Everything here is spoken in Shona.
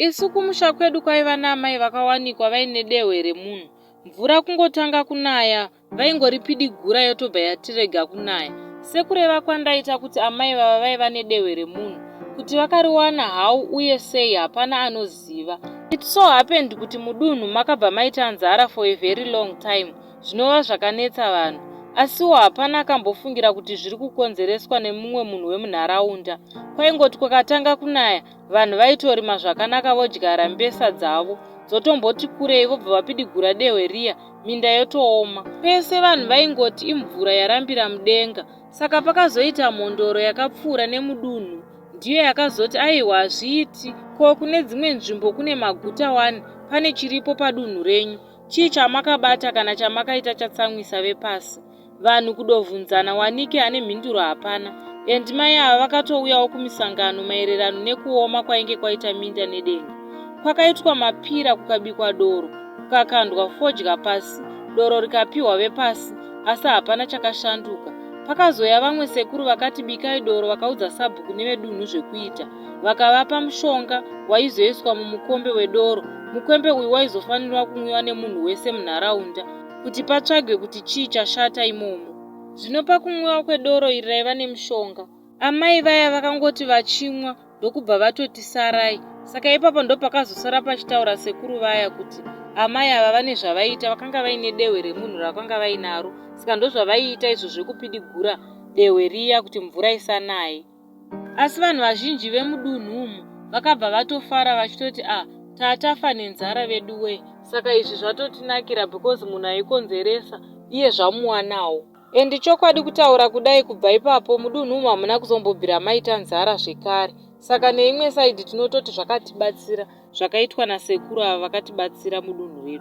Isu kumusha kwedu kwaiva naamai vakawanikwa vaine dehwe remunhu. Mvura kungotanga kunaya vaingoripidigura yotobva yatirega kunaya. Sekureva kwandaita kuti amai vava vaiva nedehwe remunhu, kuti vakariwana how uye sei hapana anoziva. It so happened kuti mudunhu makabva maita nzara for a very long time zvinova zvakanetsa vanhu. Asiwo hapana akambofungira kuti zviri kukonzereswa nemumwe munhu wemunharaunda. Kwaingoti kwakatanga kunaya Vanhu vaitorima zvakanaka vodyara mbesa dzavo dzotomboti kurei vobva vapidigura dehwe riya minda yotooma. Pese vanhu vaingoti imvura yarambira mudenga saka pakazoita mhondoro yakapfuura nemudunhu ndiyo yakazoti aiwa hazviiti ko kune dzimwe nzvimbo kune maguta wani pane chiripo padunhu renyu chii chamakabata kana chamakaita chatsamwisa vepasi. Vanhu kudovhunzana wanike ane mhinduro hapana and mai ava vakatouyawo kumisangano maererano nekuoma kwainge kwaita minda nedenga. Kwakaitwa mapira kukabikwa doro kukakandwa fodya pasi doro rikapiwa vepasi asi hapana chakashanduka. Pakazouya vamwe sekuru vakati bikai doro vakaudza sabhuku nevedunhu zvekuita vakavapa mushonga waizoiswa mumukombe wedoro. Mukombe uyu waizofanirwa kunwiwa nemunhu wese munharaunda. kuti patsvagwe kuti chii chashata imomo. Zvino pakunwiwa kwedoro iri raiva nemushonga, amai vaya vakangoti vachimwa ndokubva vatoti sarai. Saka ipapo ndopakazosara pachitaura sekuru vaya kuti amai ava vane zvavaiita, vakanga vaine dehwe remunhu ravakanga vainaro, saka ndozvavaiita izvo zvekupidigura dehwe riya kuti mvura isanaye. Asi vanhu vazhinji vemudunhu umu vakabva vatofara vachitoti ah tatafa nenzara veduwee saka izvi zvatotinakira because munhu aikonzeresa iye zvamuwanawo. And chokwadi kutaura kudai kubva ipapo mudunhu umu hamuna kuzombobvira maita nzara zvekare saka neimwe side tinototi zvakatibatsira zvakaitwa nasekuru ava vakatibatsira mudunhu redu.